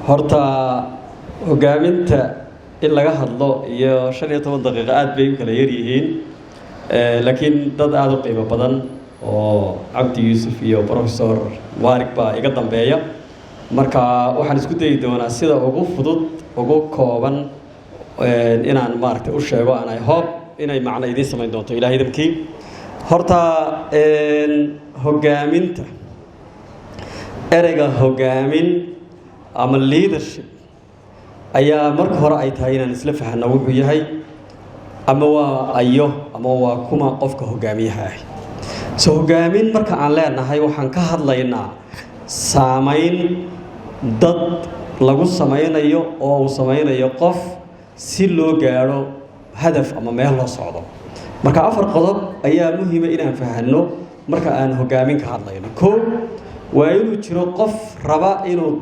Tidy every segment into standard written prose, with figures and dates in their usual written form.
Horta hogaaminta in laga hadlo iyo 15 daqiiqo aad bay u kala yar yihiin, laakiin dad aada u qiimo badan oo Cabdi Yuusuf iyo Professor Mubaarik baa iga dambeeya. Marka waxaan isku dayi doonaa sida ugu fudud, ugu kooban inaan maaragtay u sheego, and I hope inay macno idiin samayn doonto, Ilahay idamkii. Horta hogaaminta, ereyga hogaamin ama leadership ayaa marka hore ay tahay inaan isla fahanno wuxuu yahay, ama waa ayo ama waa kuma qofka hogaamiyaha ah. So hogaamin marka aan leenahay, waxaan ka hadlaynaa saamayn dad lagu samaynayo oo uu samaynayo qof si loo gaadho hadaf ama meel loo socdo. Marka afar qodob ayaa muhiima inaan fahanno marka aan hogaamin ka hadlayno. Koo, waa inuu jiro qof raba inuu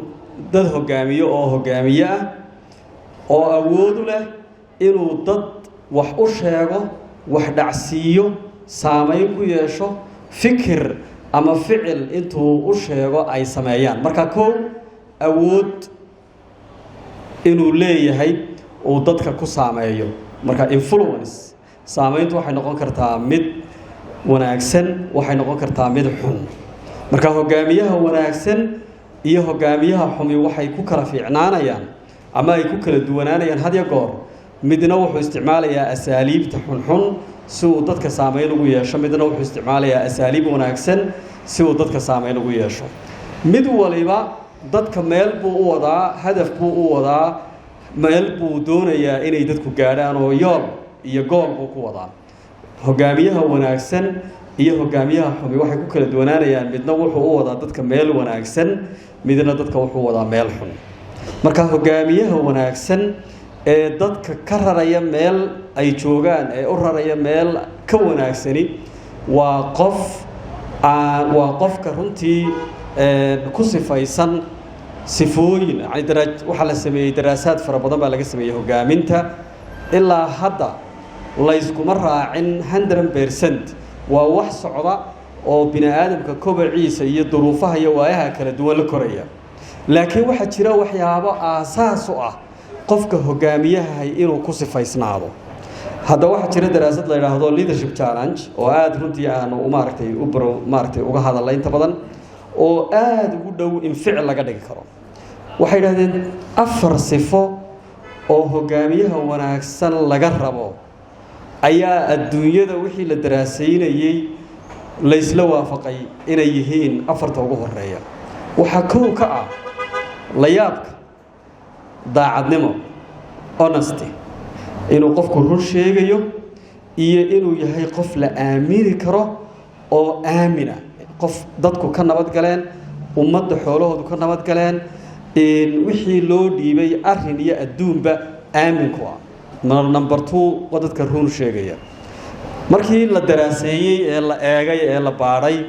dad hogaamiyo oo hogaamiye ah oo awood u leh inuu dad wax u sheego, wax dhacsiiyo, saamayn ku yeesho, fikir ama ficil intuu u sheego ay sameeyaan. Marka kow, awood inuu leeyahay uu dadka ku saameeyo. Marka influence, saamayntu waxay noqon kartaa mid wanaagsan, waxay noqon kartaa mid xun. Marka hogaamiyaha wanaagsan iyo hogaamiyaha xumi waxay ku kala fiicnaanayaan ama ay ku kala duwanaanayaan had iyo goor: midna wuxuu isticmaalayaa asaaliibta xunxun si uu dadka saamayn ugu yeesho, midna wuxuu isticmaalayaa asaaliib wanaagsan si uu dadka saamayn ugu yeesho. Mid waliba dadka meel buu u wadaa, hadaf buu u wadaa, meel buu doonayaa inay dadku gaadhaan oo yool iyo goal buu ku wadaa. Hogaamiyaha wanaagsan iyo hogaamiyaha xumi waxay ku kala duwanaanayaan: midna wuxuu u wadaa dadka meel wanaagsan, midna dadka wuxuu wadaa meel xun. Marka hogaamiyaha wanaagsan ee dadka ka raraya meel ay joogaan ee u raraya meel ka wanaagsani waa qof, waa qofka runtii ku sifaysan sifooyin. Yani waxaa la sameeyey daraasaad fara badan baa laga sameeyey hogaaminta. Ilaa hadda layskuma raacin 100%. Waa wax socda oo bini aadamka kobaciisa iyo duruufaha iyo waayaha kala duwan la koraya, laakiin waxaa jira waxyaabo aasaas u ah qofka hogaamiyahay inuu ku sifaysnaado. Hadda waxaa jira daraasad la yidhaahdo Leadership Challenge oo aada runtii aanu maaragtay u baro, maaragtay uga hadalay inta badan, oo aada ugu dhow in ficil laga dhigi karo. Waxay yidhahdeen afar sifo oo hogaamiyaha wanaagsan laga rabo ayaa adduunyada wixii la daraasaynayey laysla waafaqay inay yihiin afarta ugu horeeya. Waxaa kow ka ah layaabka daacadnimo, honesty, inuu qofku run sheegayo iyo inuu yahay qof la aamini karo oo aamina, qof dadku ka nabad galeen, ummadda xoolahoodu ka nabad galeen, wixii loo dhiibay arrin iyo adduunba aaminku ah. Number two waa dadka run sheegaya. Markii la daraaseeyey ee la eegay ee la baadhay,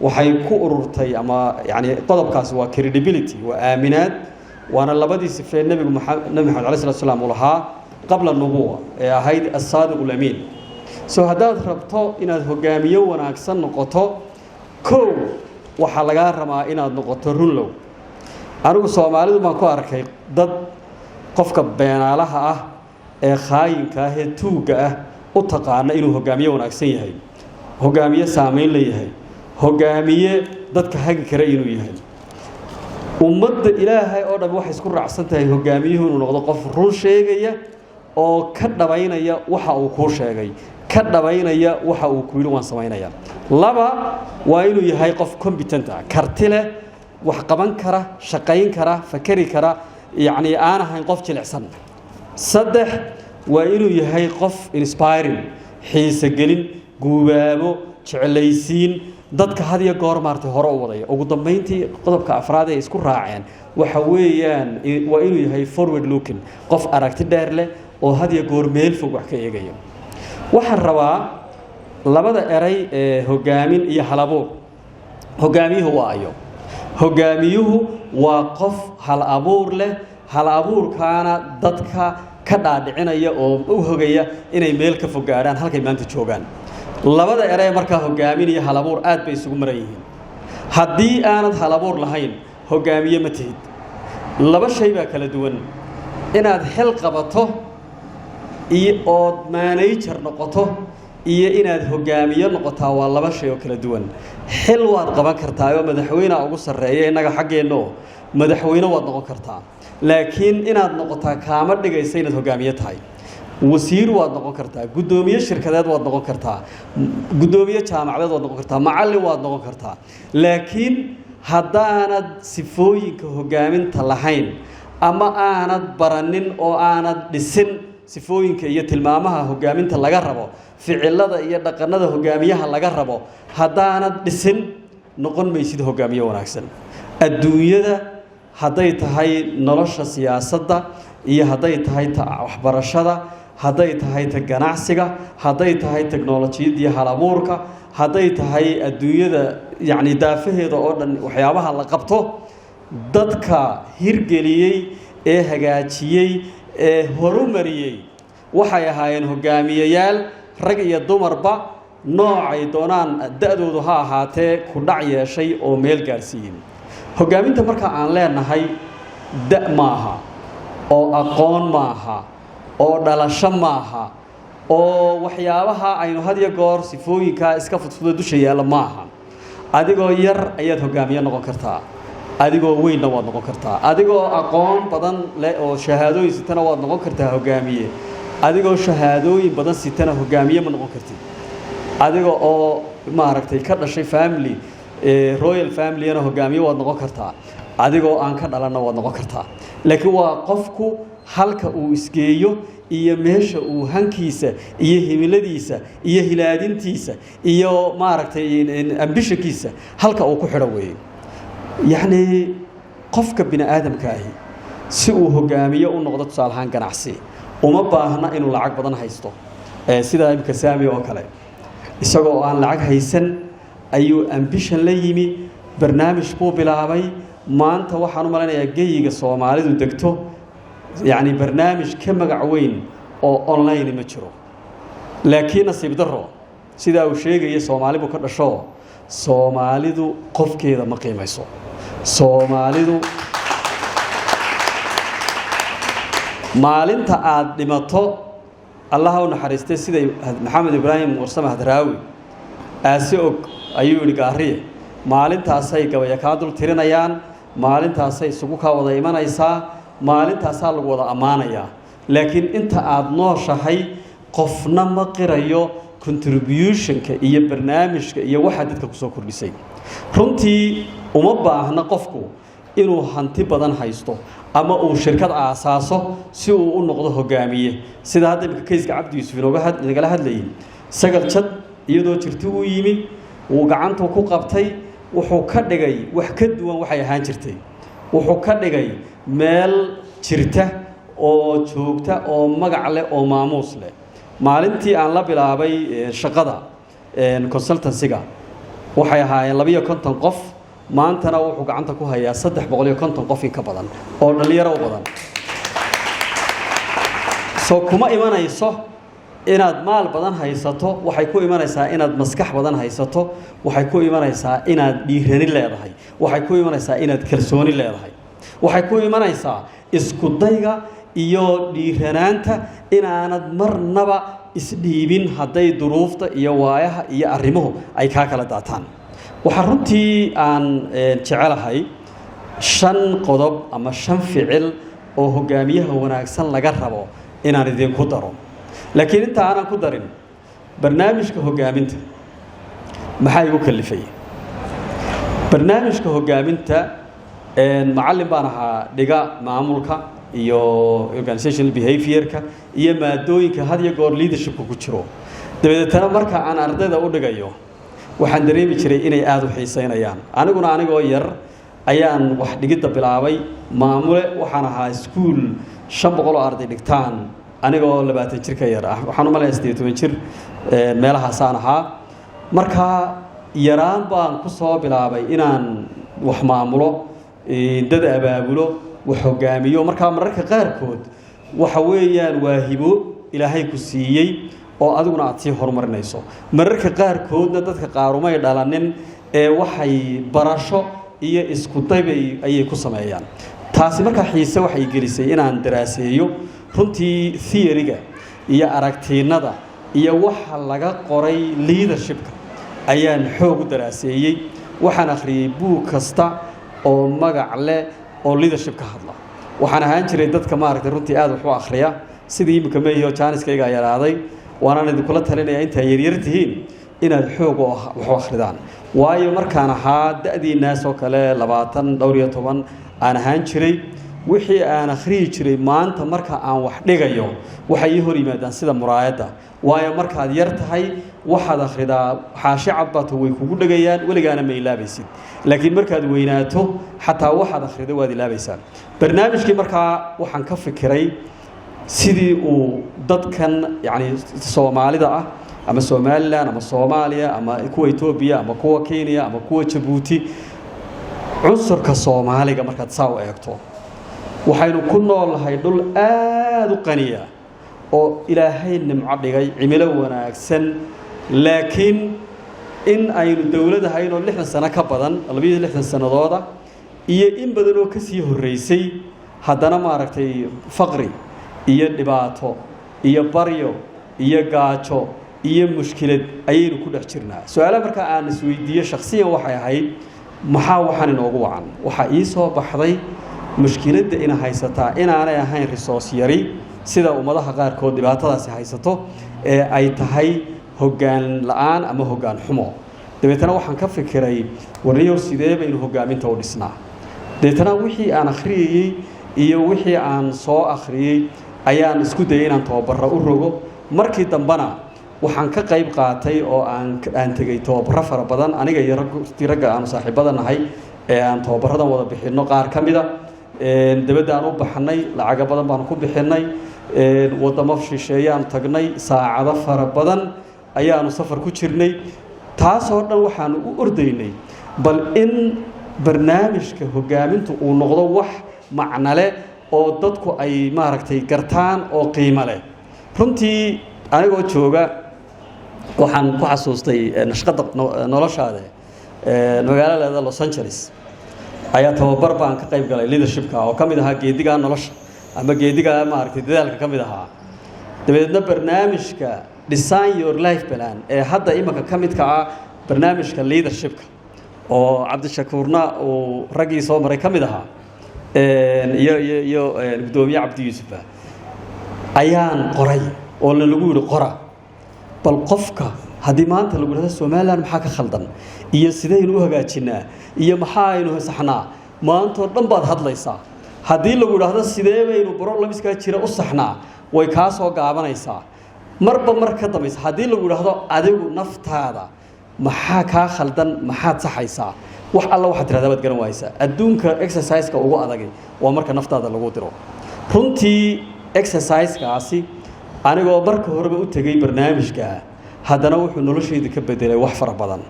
waxay ku ururtay ama yani qodobkaasi waa credibility, waa aaminaad, waana labadii sifee nebigu, Nabi Maxamed alay slat slam, uu lahaa qabla nubuwa ee ahayd الصادق الأمين. So haddaad rabto inaad hogaamiyo wanaagsan noqoto, kow waxaa lagaa rabaa inaad noqoto runlow. Anigu Soomaalidu baan ku arkay dad qofka beenaalaha ah ee khaayinka ah ee tuugga ah u taqaana inuu hogaamiye wanaagsan yahay, hogaamiye saamayn leeyahay, hogaamiye dadka hagi kara inuu yahay. Ummadda Ilaahay oo dham waxay isku raacsan tahay hogaamiyuhu inuu noqdo qof run sheegaya oo ka dhabaynaya waxa uu kuu sheegay, ka dhabaynaya waxa uu ku yidhi waan samaynaya. Laba, waa inuu yahay qof competent ah, karti leh, wax qaban kara, shaqayn kara, fakeri kara, yacni aan ahayn qof jilicsan. Saddex, waa inuu yahay qof inspiring, xiisogelin, guubaabo, jeclaysiin dadka had iyo goor maartay hore u wadaya. Ugu dambeyntii, qodobka afraad ay isku raaceen waxa weeyaan waa inuu yahay forward looking, qof aragti dheer leh oo had iyo goor meel fog wax ka eegaya. Waxaan rabaa labada eray ee hogaamin iyo halabuur. Hogaamiyuhu waa ayo? Hogaamiyuhu waa qof hal abuur leh, hal abuurkaana dadka ka dhaadhicinaya oo u hogaya inay meel ka fog gaadhaan halkay maanta joogaan. Labada erey markaa, hogaamin iyo halabuur, aad bay isugu maran yihiin. Haddii aanad halabuur lahayn, hogaamiye ma tihid. Laba shay baa kala duwan: inaad xil qabato iyo ood manager noqoto iyo inaad hogaamiye noqotaa, waa laba shay oo kala duwan. Xil waad qaban kartaa oo madaxweynea ugu sarreeya innaga xaggeenno, madaxweyne waad noqon kartaa, laakiin inaad noqotaa kaama dhigaysa inaad hogaamiye tahay. Wasiir waad noqon kartaa, guddoomiye shirkadeed waad noqon kartaa, guddoomiye jaamacadeed waad noqon kartaa, macallin waad noqon kartaa, laakiin haddaanad sifooyinka hogaaminta lahayn ama aanad baranin oo aanad dhisin sifooyinka iyo tilmaamaha hogaaminta laga rabo, ficilada iyo dhaqanada hogaamiyaha laga rabo haddaanad dhisin, noqon maysid hogaamiye wanaagsan. Adduunyada hadday tahay nolosha siyaasadda iyo hadday tahay ta waxbarashada, hadday tahay ta ganacsiga, hadday tahay teknolojiyadda iyo halabuurka, hadday tahay adduunyada yacni daafaheeda oo dhan, waxyaabaha la qabto dadka hirgeliyey ee hagaajiyey ee horumariyey waxay ahaayeen hogaamiyeyaal, rag iyo dumarba, noocay doonaan da-doodu ha ahaatee, ku dhac yeeshay oo meel gaarsiiyey. Hogaaminta marka aan leenahay da' maaha oo aqoon maaha oo dhalasho maaha oo waxyaabaha aynu had iyo goor sifooyinkaa iska fudfuda dusha yaalla maaha. Adigoo yar ayaad hogaamiye noqon kartaa, adigoo weynna waad noqon kartaa. Adigoo aqoon badan leh oo shahaadooyin sitana waad noqon kartaa hogaamiye, adigoo shahaadooyin badan sitana hogaamiye ma noqon kartid. Adiga oo maaragtay ka dhashay family royal familyana hogaamiye waad noqon kartaa, adigoo aan ka dhalanna waad noqon kartaa. Laakiin waa qofku halka uu isgeeyo iyo meesha uu hankiisa iyo himiladiisa iyo hilaadintiisa iyo maaragtay ambitionkiisa halka uu ku xidho weeye. Yacni qofka bini aadamka ahi si uu hogaamiye u noqdo, tusaale ahaan ganacsi, uma baahna inuu lacag badan haysto. Sida imika Saami oo kale, isagoo aan lacag haysan ayuu ambition la yimi, barnaamij buu bilaabay. Maanta waxaan u malaynayaa geyiga Soomaalidu degto yacni barnaamij ka magac weyn oo online ma jiro. Laakiin nasiib daro, sidaa uu sheegaya, Soomaali buu ka dhasho, Soomaalidu qofkeeda ma qiimayso. Soomaalidu maalinta aada dhimato, Allaha u naxariistay, siday Maxamed Ibraahim Warsame Hadraawi aase og ayuu yidhi Gaariye, maalintaasay gabaya kaa dul tirinayaan, maalintaasay isugu kaa wada imanaysaa, maalintaasaa lagu wada ammaanayaa. Laakiin inta aada nooshahay qofna ma qirayo contributionka iyo barnaamijka iyo waxaa dadka kusoo kordhisay. Runtii uma baahna qofku inuu hanti badan haysto ama uu shirkad aasaaso si uu u noqdo hogaamiye. Sida hadda imika kayska Cabdi Yuusuf inooga nagala hadlayay, Sagal Jad iyadoo jirta uu yimi, wuu gacantuu ku qabtay, wuxuu ka dhigay wax ka duwan waxay ahaan jirtay, wuxuu ka dhigay meel jirta oo joogta oo magac leh oo maamuus leh. Maalintii aan la bilaabay shaqada consultancyga waxay ahaayeen 52 qof, maantana wuxuu gacanta ku hayaa 350 qof in ka badan oo dhallinyaro u badan. Soo kuma imanayso inaad maal badan haysato, waxay ku imanaysaa inaad maskax badan haysato, waxay ku imanaysaa inaad dhiirani leedahay, waxay ku imanaysaa inaad kalsooni leedahay, waxay ku imanaysaa isku dayga iyo dhiiranaanta inaanad marnaba isdhiibin hadday duruufta iyo waayaha iyo arrimuhu ay kaa kala daataan. Waxaa runtii aan jecelahay shan qodob ama shan ficil oo hogaamiyaha wanaagsan laga rabo inaan idinku daro. Laakiin inta aanan ku darin, barnaamijka hogaaminta maxaa igu kalifay? Barnaamijka hogaaminta, macallin baan ahaa dhiga maamulka iyo organizational behaviorka iyo maadooyinka had iyo goor leadershipka ku jiro. Dabadeetana marka aan ardayda u dhigayo waxaan dareemi jiray inay aada u xiiseynayaan. Aniguna anigoo yar ayaan wax dhigidda bilaabay. Maamule waxaan ahaa iskuul 500 oo arday dhigtaan anigoo 20 jir ka yar ah, waxaan u malaya 18 jir meelahaasaan ahaa. Marka yaraan baan ku soo bilaabay inaan wax maamulo, dad abaabulo, wax hogaamiyo. Markaa mararka qaarkood waxa weeyaan waa hibo Ilaahay ku siiyey oo adiguna aada sii horumarinayso. Mararka qaarkoodna dadka qaarumay dhalanin ee waxay barasho iyo isku daybay ayay ku sameeyaan. Taasi markaa xiise waxay gelisay inaan daraaseeyo runtii theory-ga iyo aragtiinada iyo waxa laga qoray leadershipka ayaan xoog u daraaseeyey. Waxaan akhriyey buug kasta oo magac leh oo leadership ka hadla. Waxaan ahaan jiray dadka, maaragtay, runtii aad wax u akhriya. Sidii iminka meeyo jaaniskaygaa yaraaday, waanaan idinkula talinayaa intaa yaryar tihiin inaad xoog wax u akhridaan, waayo markaan ahaa da'diinaas oo kale, 20, 14 aan ahaan jiray, wixii aan akhriyi jiray maanta marka aan wax dhigayo waxay ii hor yimaadaan sida muraayadda. Waayo markaad yar tahay waxaad akhridaa xaashi cadbato, way kugu dhegayaan, weligaana ma ilaabaysid. Laakiin markaad weynaato xataa waxaad akhrida waad ilaabaysaa. Barnaamijkii markaa waxaan ka fikiray sidii uu dadkan, yacni Soomaalida ah ama Somaliland ama Soomaaliya ama kuwa Etoobiya ama kuwa Kenya ama kuwa Jabuuti, cunsurka Soomaaliga markaad saa u eegto, waxaynu ku noolnahay dhul aada u qaniya oo Ilaahay nimco dhigay, cimilo wanaagsan, laakiin in aynu dowlad ahaynoo 60 sano ka badan, 62 sannadooda iyo in badan oo ka sii horreysay, haddana, maaragtay, faqri iyo dhibaato iyo baryo iyo gaajo iyo mushkilad ayaynu ku dhex jirnaa. Su-aalaha markaa aan isweydiiye shakhsiyan waxay ahayd: maxaa waxaan inoogu wacan? Waxaa ii soo baxday mushkiladda ina haysataa inaanay ahayn resource yari sida ummadaha qaarkood dhibaatadaasi haysato, ee ay tahay hoggaan la-aan ama hoggaan xumo. Dabeetana waxaan ka fikiray, warniyow, sidee baynu hoggaaminta u dhisnaa? Dabeetana wixii aan akhriyayey iyo wixii aan soo akhriyey ayaan isku dayay inaan tababaro u rogo. Markii dambena waxaan ka qayb qaatay oo aan tegey tababaro fara badan, aniga iyo ragga aanu saaxiibada nahay ee aan tababaradan wada bixinno qaar ka mida. Dabadda aan u baxnay, lacago badan baanu ku bixinnay, waddamo shisheeyaan tagnay, saacado fara badan ayaanu safar ku jirnay. Taasoo dhan waxaanu u ordaynay bal in barnaamijka hoggaamintu uu noqdo wax macnale oo dadku ay, maaragtay, gartaan oo qiimo leh. Runtii anigoo jooga waxaan ku xasuustay nashqadda noloshaade magaalada Los Angeles ayaa tababar baan ka qayb galay leadershipka oo ka mid ahaa geedigaa nolosha ama geedigaa, maaragtay, dadaalka ka mid ahaa. Dabeedna barnaamijka Design Your Life Plan ee hadda imanka ka midka ah barnaamijka leadershipka oo Cabdishakuurna uu raggii soo maray ka mid ahaa iyo guddoomiye Cabdi Yuusufa ayaan qoray oo lagu yihi qora. Bal qofka haddii maanta lagu yidhahdo Somaliland maxaa ka khaldan iyo sidaynu u hagaajinaa iyo maxaa aynu saxnaa, maantoo dhan baad hadlaysaa. Haddii lagu idhaahdo sidee baynu problemskaa jira u saxnaa, way kaa soo gaabanaysaa marba mar ka dambaysa. Haddii lagu idhaahdo adigu naftaada maxaa kaa khaldan, maxaad saxaysaa, wax alla waxaad tirahdaa baad garan waaysaa. Adduunka exercise-ka ugu adagi waa marka naftaada lagu diro. Runtii exercise-kaasi anigoo marka horeba u tegey barnaamijka, haddana wuxuu noloshayda ka bedelay wax fara badan.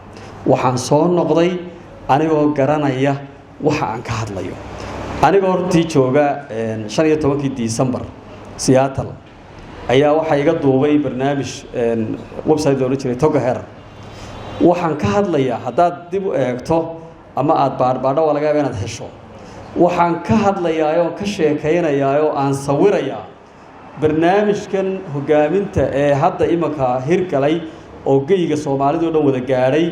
Waxaan soo noqday anigoo garanaya waxa aan ka hadlayo. Anigoo runtii jooga 15-kii December Seattle ayaa waxaa iga duubay barnaamij website loola jiray Togaher. Waxaan ka hadlayaa, haddaad dib u eegto ama aada baadhbaadho, waa laga yaaba inaad hesho. Waxaan ka hadlayaa oo ka sheekaynayaa oo aan sawirayaa barnaamijkan hogaaminta ee hadda imanka hirgalay oo geyga Soomaalida o dhan wada gaadhay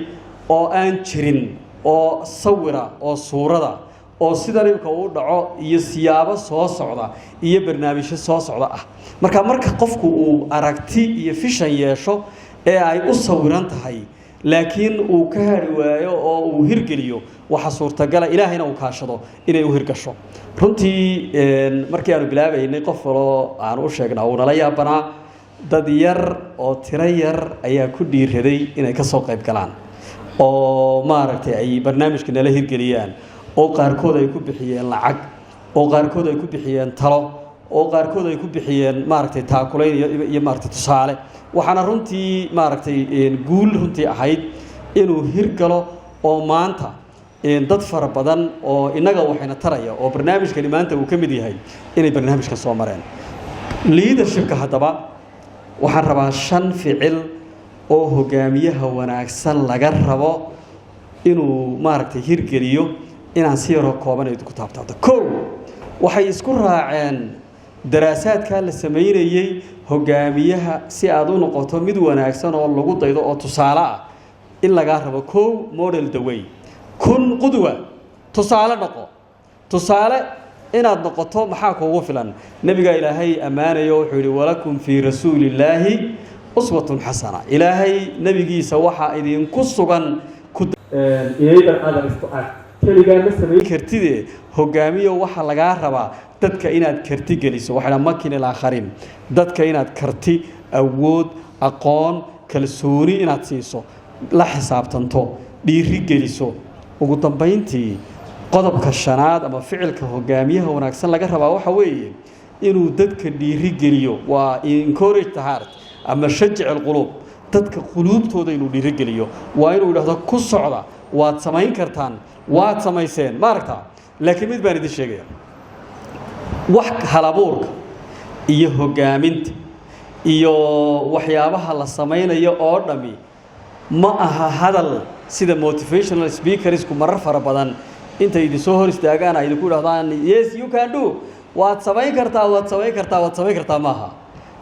oo aan jirin oo sawira oo suurada oo sidan imika uu dhaco iyo siyaabo soo socda iyo barnaamijyo soo socda ah. Marka qofku uu aragti iyo vision yeesho ee ay u sawiran tahay, laakiin uu ka hari waayo oo uu hirgeliyo, waxa suurtagala, Ilaahayna uu kaashado, inay u hirgasho. Runtii markii aanu bilaabaynay, qof waloo aanu u sheegnaa uu nala yaabanaa. Dad yar oo tiro yar ayaa ku dhiiraday inay ka soo qayb galaan oo, maaragtay, ay barnaamijka nala hirgeliyaan, oo qaarkood ay ku bixiyeen lacag, oo qaarkood ay ku bixiyeen talo, oo qaarkood ay ku bixiyeen, maaragtay, taakulayn iyo, maaragtay, tusaale. Waxaana runtii, maaragtay, guul runtii ahayd inuu hirgalo oo maanta dad fara badan oo innaga waxayna taraya oo barnaamijkani maanta uu ka mid yahay inay barnaamijka soo mareen. Leadershipka haddaba waxaan rabaa shan ficil oo hogaamiyaha wanaagsan laga rabo inuu, maaragtay, hirgeliyo inaan si yaroo kooban idinku taabtaabto. Kow. Waxay isku raaceen daraasaadkaa la samaynayey, hogaamiyaha si aad u noqoto mid wanaagsan oo lagu daydo oo tusaale ah, in lagaa rabo kow, model the way, kun qudwa, tusaale noqo. Tusaale inaad noqoto maxaa kuugu filan? Nebigaa Ilaahay ammaanayo, wuxuu yidhi: "Walakum fii rasuulillaahi uswatun xasana." Ilaahay nebigiisa waxaa idinku sugan. Enable others to act. Keligaa ma samayn kartide, hogaamiyo, waxaa lagaa rabaa dadka inaad karti geliso. Waxaa makin ilaakhariin, dadka inaad karti, awood, aqoon, kalsooni inaad siiso, la xisaabtanto, dhiiri geliso. Ugu dambayntii, qodobka shanaad ama ficilka hogaamiyaha wanaagsan laga rabaa waxa weeye inuu dadka dhiiri geliyo. Waa encourage the heart ama shajic alquluub. Dadka quluubtooda inuu dhiirigeliyo, waa inuu idhahdo: "Ku socda, waad samayn kartaan, waad samayseen." Ma aragtaa? Laakiin mid baan idin sheegaya: wax halabuurka iyo hogaaminta iyo waxyaabaha la samaynayo oo dhami ma aha hadal, sida motivational speakersku marar fara badan intay idin soo hor istaagaan ay idinku idhahdaan: "Yes, you can do, waad samayn kartaa, waad samayn kartaa, waad samayn kartaa." Maaha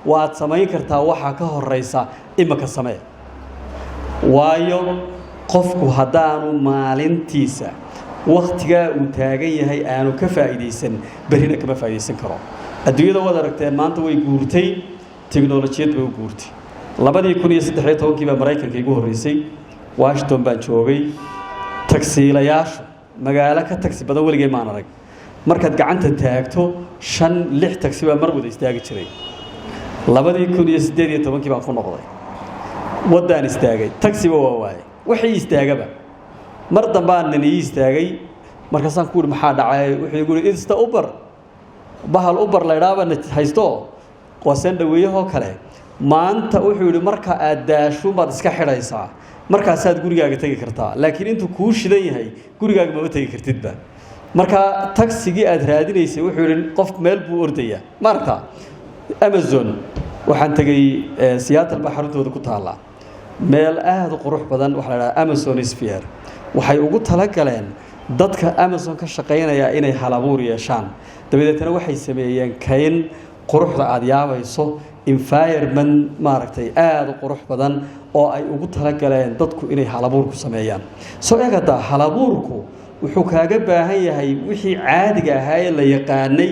waad samayn kartaa, waxaa ka horeysa imaka samee. Waayo, qofku haddaanu maalintiisa wakhtigaa uu taagan yahay aanu ka faa'iidaysan, berrina kama faa'iidaysan karo. Adduunyada waad aragteen, maanta way guurtay, teknolojiyad bay u guurtay. 2013-kii baa Maraykanka igu horreysay, Washington baan joogay. Tagsiilayaashu magaalo ka tagsi badan weligay maan arag. Markaad gacanta taagto, shan lix tagsi baa mar wada istaagi jiray. 2018-kii baan ku noqday, waddaan istaagay, tagsiba waa waayay, wixii istaagaba. Mar dambaan nin ii istaagay, markaasaan ku uhi: "Maxaa dhacay?" Wuxuu igu yidhi: "Ista Uber, bahal Uber laydhaaba haysto, waa dhaweeyahoo kale maanta." Wuxuu yidhi: "Marka aad daashuun baad iska xidhaysaa, markaasaad gurigaaga tegi kartaa, laakiin intuu kuu shidan yahay gurigaaga mama tegi kartidba." Marka tagsigii aad raadinaysay, wuxuu yidhi, qof meel buu ordayaa. Ma aragtaa? Amazon waxaan tegey, Seattle baa xaruntooda ku taallaa, meel aada u qurux badan, waxaa la dhaha Amazon Sphere. Waxay ugu talagaleen dadka Amazon ka shaqaynaya inay halabuur yeeshaan. Dabadeetna waxay sameeyeen kayn quruxda aada yaabayso, environment maaragtay aada u qurux badan oo ay ugu talagaleen dadku inay halabuur ku sameeyaan. Soo eegada, halabuurku wuxuu kaaga baahan yahay wixii caadiga ahaa ee la yaqaanay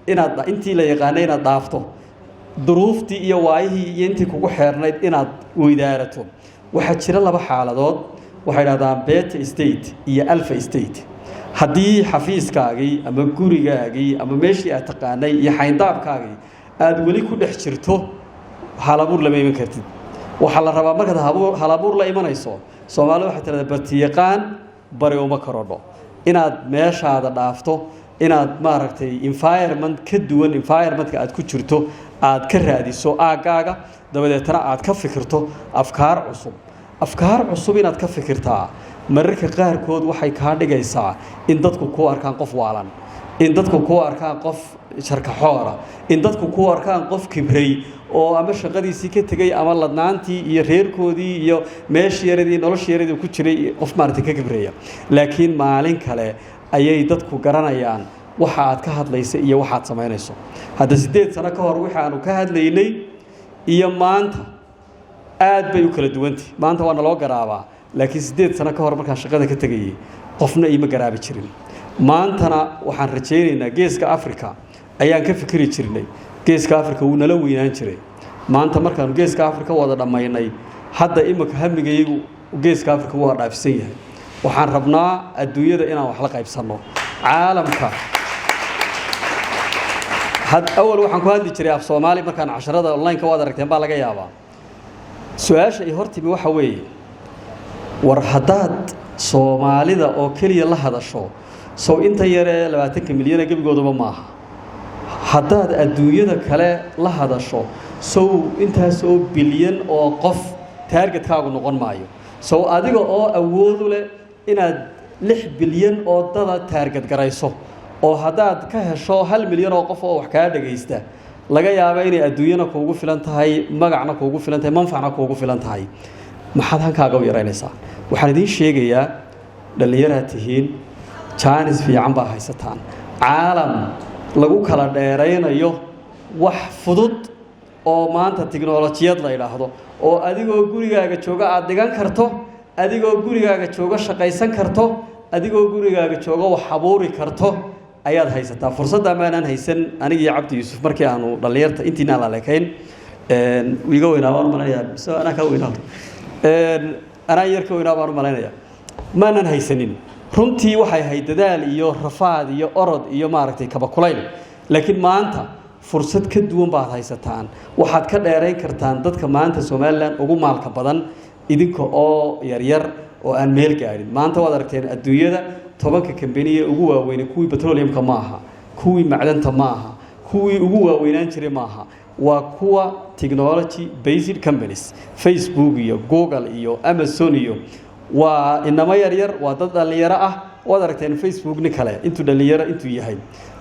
inaad, intii la yaqaanay inaad dhaafto, duruuftii iyo waayihii iyo intii kugu xeernayd inaad weydaarato. Waxaa jira laba xaaladood, waxay dhahdaan beta state iyo alpha state. Haddii xafiiskaagii ama gurigaagii ama meeshii aad taqaanay iyo xayndaabkaagii aada weli ku dhex jirto, halabuur lama iman kartid. Waxaa la rabaa markaad halabuur la imanayso, Soomaalida waxay tirahdaa: "Bartiyaqaan bari uma korodho." Inaad meeshaada dhaafto, inaad maaragtay environment ka duwan environmentka aad ku jirto aad ka raadiso aaggaaga, dabadeetana aad ka fikirto afkaar cusub. Afkaar cusub inaad ka fikirtaa mararka qaarkood waxay kaa dhigaysaa in dadku kuu arkaan qof waalan, in dadku kuu arkaan qof sharkaxoora, in dadku kuu arkaan qof kibray oo ama shaqadiisii ka tegey ama ladnaantii iyo reerkoodii iyo meeshii yaradii, noloshii yaradii ku jiray qof maaragtay ka kibreeya. Laakiin maalin kale ayay dadku garanayaan waxa aad ka hadlaysa iyo waxaad samaynayso. Hadda 8 sano ka hor waxaanu ka hadlaynay iyo maanta aad bay u kala duwantay. Maanta waa naloo garaabaa, laakiin 8 sano ka hor markaan shaqada ka tegayey qofna iima garaabi jirin. Maantana waxaan rajaynaynaa, Geeska Africa ayaan ka fikiri jirnay, Geeska Africa wuu nala weynaan jiray. Maanta markaanu Geeska Africa wada dhammaynay, hadda iminka hamigayagu Geeska Africa waa dhaafsan yahay. Waxaan rabnaa adduunyada inaan wax la qaybsanno, caalamka. Had awal waxaan ku hadli jiray af Soomaali markaan casharada online-ka, waad aragteen baa laga yaabaa. Su-aasha ay hortimi waxa weeye: war haddaad Soomaalida oo keliya la hadasho, sow inta yaree 20-ka milyana gebigooduba maaha? Haddaad adduunyada kale la hadasho, sow intaas oo bilyan oo qof targetkaagu noqon maayo? Sow adiga oo awoodu leh inaad 6 bilyan oo dada target garayso, oo haddaad ka hesho 1 milyan oo qof oo wax kaa dhagaysta, laga yaabo inay adduunyana kuugu filan tahay, magacna kuugu filan tahay, manfacna kuugu filan tahay, maxaad hankaaga u yaraynaysaa? Waxaan idiin sheegayaa, dhallinyaraad tihiin, jaanis fiican baa haysataan. Caalam Lagu kala dheeraynayo wax fudud oo maanta tiknolojiyad la idhaahdo, oo adigoo gurigaaga jooga aada dhigan karto, adigoo gurigaaga jooga shaqaysan karto, adigoo gurigaaga jooga wax abuuri karto ayaad haysataa. Fursadda maanaan haysan anigiyo Cabdi Yuusuf markii aanu dhallinyarta intiinaan laleekayn. Iga weynaa baan u malaynayaa, mise anaa kaa weynaa? Anaa yar ka weynaa baan u malaynayaa. Maanan haysanin runtii. Waxay ahayd dadaal iyo rafaad iyo orod iyo maaragtay kabakulayl, laakiin maanta fursad ka duwan baad haysataan. Waxaad ka dheerayn kartaan dadka maanta Somaliland ugu maalka badan idinka oo yaryar oo aan meel gaadhin. Maanta waad aragteen adduunyada 10-ka kambaniye ugu waaweyne kuwii petroleumka ma aha, kuwii macdanta ma aha, kuwii ugu waaweynaan jiray ma aha, waa kuwa technology based companies. Facebook iyo Google iyo Amazon iyo waa inamo yaryar, waa dad dhallinyaro ah. Waad aragteen Facebook nin kale intuu dhallinyaro intuu yahay.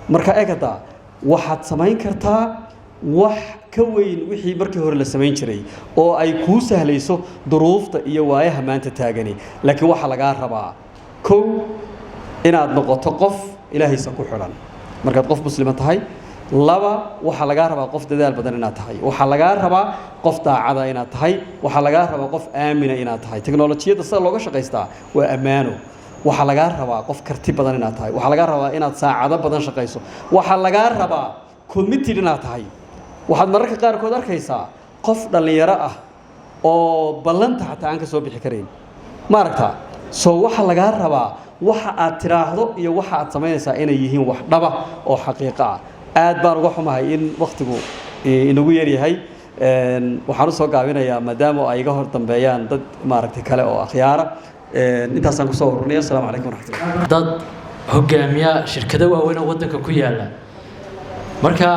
Marka eegada, waxaad samayn kartaa wax ka weyn wixii markii hore la samayn jiray oo ay kuu sahlayso duruufta iyo waayaha maanta taagani. Laakiin waxaa lagaa rabaa, kow, inaad noqoto qof Ilaahaysa ku xidhan markaad qof muslima tahay. Laba, waxaa lagaa rabaa qof dadaal badan inaad tahay. Waxaa lagaa rabaa qof daacada inaad tahay. Waxaa lagaa rabaa qof aamina inaad tahay. Teknolojiyadda sida looga shaqaystaa waa ammaano. Waxaa lagaa rabaa qof karti badan inaad tahay. Waxaa lagaa rabaa inaad saacado badan shaqayso. Waxaa lagaa rabaa committed inaad tahay. Waxaad mararka qaarkood arkaysaa qof dhallinyaro ah oo ballanta xataa aan ka soo bixi karayn, ma aragtaa? Soo waxaa lagaa rabaa waxa aad tiraahdo iyo waxa aad samaynaysaa inay yihiin wax dhaba oo xaqiiqo ah. Aad baan uga xumahay in wakhtigu inagu yaryahay. Waxaan usoo gaabinayaa maadaama ay iga hor dambeeyaan dad maaragtay kale oo akhyaara. Intaasaan kusoo ururinaya. Asalaamu calaykum waraxmatullah. Dad hogaamiya shirkado waaweyn oo waddanka ku yaala marka.